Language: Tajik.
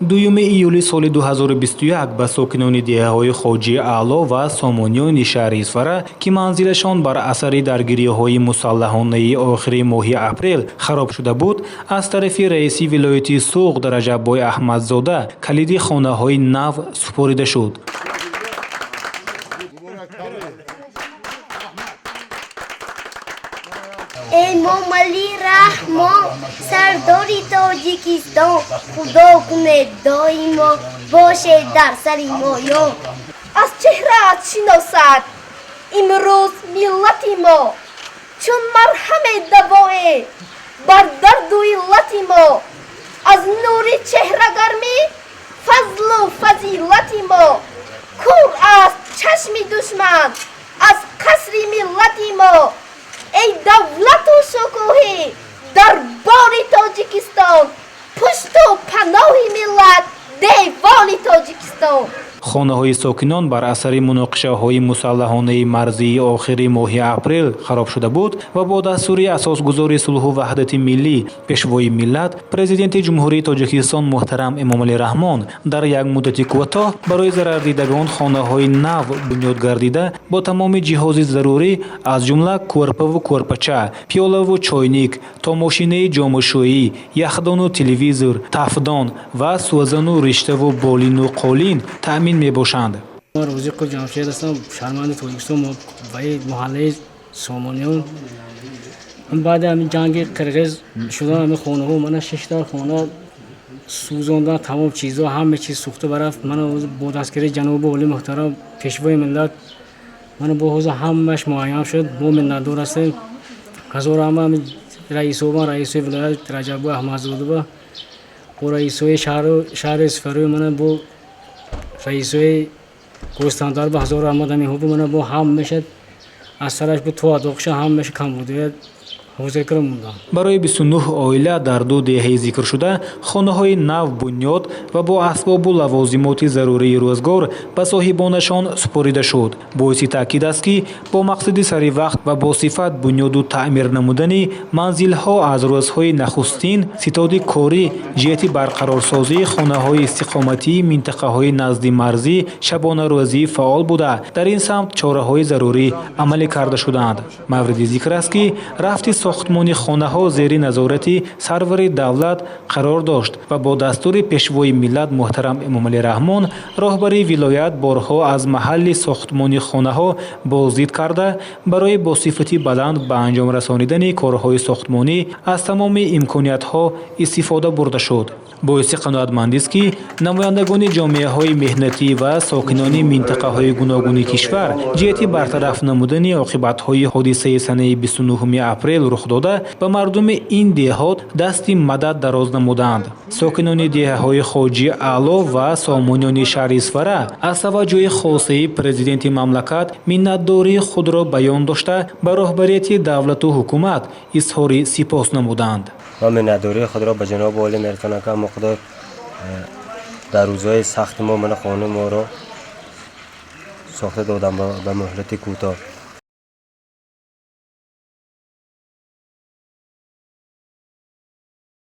2 июли соли 2021 ба сокинони деҳаҳои Хоҷии Аъло ва Сомониёни шаҳри Исфара, ки манзилашон бар асари даргириҳои мусаллаҳонаи охири моҳи апрел хароб шуда буд, аз тарафи раиси вилояти Суғд Раҷаббой Аҳмадзода калиди хонаҳои нав супорида шуд. Эмомалӣ Раҳмон, сардори Тоҷикистон, Худо кунед доимо бошед дар сари моён. Аз чеҳраат шиносад имрӯз миллати мо, чун марҳаме давое бар дарду иллати мо, аз нури чеҳрагармӣ фазлу фазилати мо, кур аст чашми душман аз қасри миллати мо. Эй давлату шукӯҳи дарбори Тоҷикистон, пушту паноҳи миллат, деволи Тоҷикистон. Хонаҳои сокинон бар асари муноқишаҳои мусаллаҳонаи марзии охири моҳи апрел хароб шуда буд ва бо дастури асосгузори сулҳу ваҳдати миллӣ, Пешвои миллат, Президенти Ҷумҳурии Тоҷикистон муҳтарам Эмомалӣ Раҳмон дар як муддати кӯтоҳ барои зарардидагон хонаҳои нав бунёд гардида, бо тамоми ҷиҳози зарурӣ, аз ҷумла кӯрпаву кӯрпача, пиёлаву чойник, то мошинаи ҷомашӯӣ, яхдону телевизор, тафдон ва сӯзану риштаву болину қолин таъмин мебошанд. Ман Рӯзиқов Ҷамшед ҳастам, шаҳрванди Тоҷикистон, ваи маҳаллаи Сомониён. Баъди ҳамин ҷанги қирғиз шудан, ҳамин хонаҳо мана шишта хона сӯзондан, тамом чизҳо, ҳама чиз сӯхта барафт. Мана бо дастгирии ҷаноби олӣ муҳтарам, Пешвои миллат, мана бо ҳозир ҳамааш муайян шуд. Мо миннатдор ҳастем ҳазор ҳама раисобан, раисои вилоят Раҷаббой Аҳмадзодова, бо раисои шаҳри Исфараи, мана бо раисои гӯстандар, ба ҳазор раҳмат ҳаминҳо. Мана бо ҳамаша аз сараш бу то адоқша ҳамаша камбудият ҳозир кара мондам. Барои 29 оила дар ду деҳаи зикршуда хонаҳои нав бунёд ва бо асбобу лавозимоти зарурии рӯзгор ба соҳибонашон супорида шуд. Боиси таъкид аст, ки бо мақсади саривақт ва бо сифат бунёду таъмир намудани манзилҳо аз рӯзҳои нахустин ситоди корӣ ҷиҳати барқарорсозии хонаҳои истиқоматии минтақаҳои наздимарзӣ шабонарӯзӣ фаъол буда, дар ин самт чораҳои зарурӣ амалӣ карда шудаанд. Мавриди зикр аст, ки рафти сохтмони хонаҳо зери назорати сарвари давлат қарор дошт ва бо дастури Пешвои миллат муҳтарам Эмомалӣ Раҳмон роҳбари вилоят борҳо аз маҳалли сохтмони хонаҳо боздид карда, барои бо сифати баланд ба анҷом расонидани корҳои сохтмонӣ аз тамоми имкониятҳо истифода бурда шуд. Боиси қаноатмандист, ки намояндагони ҷомеаҳои меҳнатӣ ва сокинони минтақаҳои гуногуни кишвар ҷиҳати бартараф намудани оқибатҳои ҳодисаи санаи 29 апрел рухдода ба мардуми ин деҳот дасти мадад дароз намуданд. Сокинони деҳаҳои Хоҷи Аъло ва Сомониёни шаҳри Исфара аз таваҷҷӯҳи хосаи президенти мамлакат миннатдории худро баён дошта, ба роҳбарияти давлату ҳукумат изҳори сипос намуданд. Ва миннатдории худро ба ҷаноби олӣ мерасонам, ки муқдор дар рӯзҳои сахти мо мана хонаи моро сохта додам ба муҳлати кӯтоҳ.